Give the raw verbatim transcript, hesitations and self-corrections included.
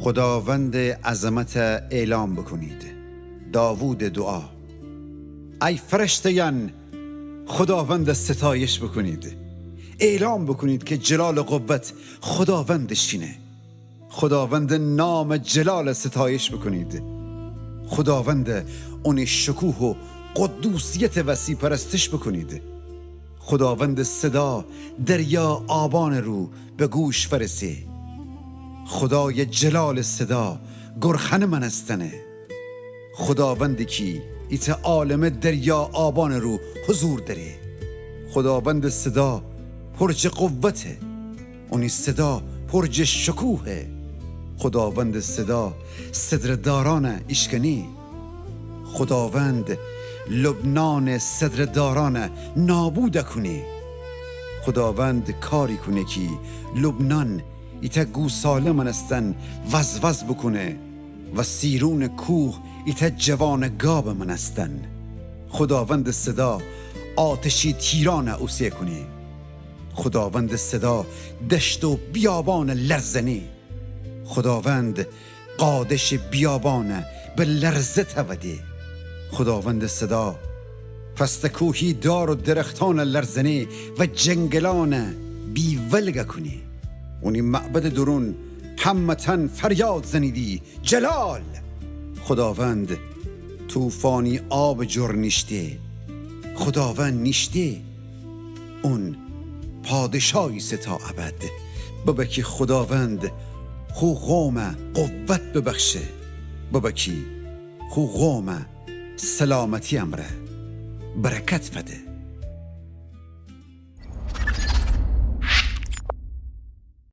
خوداوندٚ عظمت اعلام بوکونید. داوودٚ دوعا. ای فرشته‌یأن، خوداوند ستایش بوکونید. اعلام بوکونید کی جلال و قوت خوداوندٚ شینه. خوداوندٚ نامٚ جلال ستایش بوکونید. خوداوند، اونی شکوه و قدوسیتٚ وسی پرستش بوکونید. خوداوندٚ صدا دریا آبانٚ رو به گوش فأرسه. خودایٚ جلالٚ صدا گورخأنه مأنستنه. خوداوندی کی ایتأ عالمه دریا آبانٚ رو حضور دأره. خوداوندٚ صدا پر جٚ قوته. اونی صدا پر جٚ شکوهه. خوداوندٚ صدا سدرٚ دارأنه ایشکنه. خوداوند لبنانٚ سدرٚ دارأنه نابود کونه. خوداوند کاری کونه کی لبنان ایتأ گوساله مأنستن وزوز بوکونه و سیرونٚ کوه ایتأ جوانٚ گاب مأنستن. خوداوندٚ صدا آتشی تیرأنه اوسه کونه. خوداوندٚ صدا دشت و بیابانه لرزنه. خوداوند قادشٚ بیابانه به لرزه توده. خوداوندٚ صدا پستٚ کوهی دار و درختأنه لرزنه و جنگلأنه بی‌ولگ کونه. اونی معبدٚ دورون همه‌تأن فریاد زنیدی: جلال! خوداوند طوفانی آبٚ جور نیشته. خوداوند نیشته. اون پادشاهی ایسه تا ابد. ببه کی خوداوند خو قومه قوت ببخشه. ببه کی خو قومه سلامتی امرأ برکت فده.